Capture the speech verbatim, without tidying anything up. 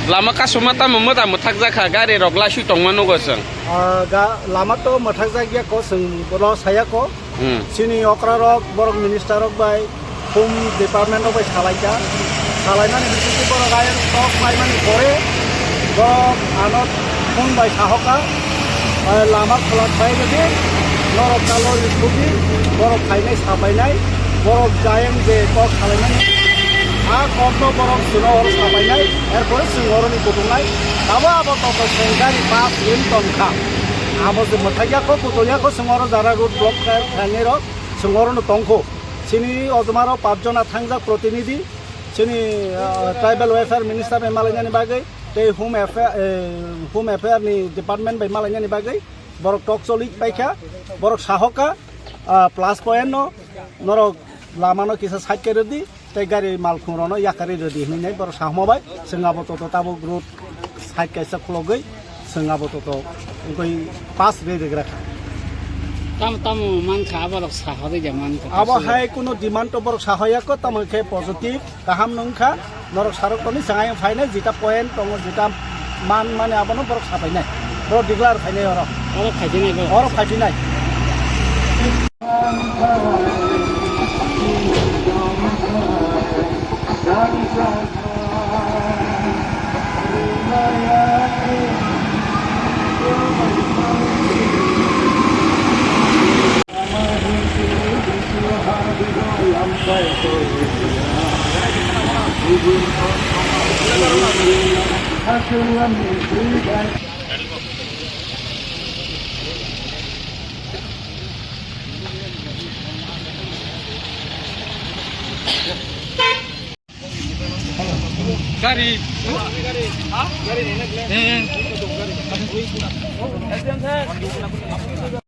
Lama kasuma tamo mwta mwthakjak kha, gari rok laisui tongma nugo chwng. Ah, ga-, lama to mwthakjak ya ko, chwng bono saya ko. Hmm. Chini okra rok, borok minister rok bai, home department rok bai salai kha. Salai mani bisingtwi borok ayang tok pai mani pore, borok ano phone bai sahoka, ah, lama khwlak bai rwdi, norok kalo rikhubi, borok phainai sapainai, borok ayang je kok salaimani, a kokno borok chwngno oro sapainai, erpore chwng oroni kutungnai, abo abo toko chwng gari pass wng tongkha. Abo je mwthai yakho, kutung yakho, chwng oro jara road block kha-, khainai rok, chwng orono tongkho. Chini ojomaro pachjona thangjak protinidhi, chini, ah, tribal welfare minister bai malainani bagwi, tei home affair, eh, home affair ni department bai malainani bagwi, borok tok choli paikha, borok sahoka, ah, plus point no, norok lamano kisa side khe rwdi, tei gari malkhung rokno yakarwi rwdi hinwi borok sahoma bai, chwng abo toto tabuk road side kaisa khulogwi, chwng abo toto wngwi pass rwi rwgra kha. Tamo tamo mankha, aborok saharwi ja mankha. Abo hai kuno demand to borok sahoya ko, tamo khe positive, kaham nungkha, norok sarok toni chwng ayang phainai, jeta point tongo, jeta man mani abono borok sapainai, borok declare phainai oro. Oro phaiphinai borok. Oro phaiphinai. Gari. Eh.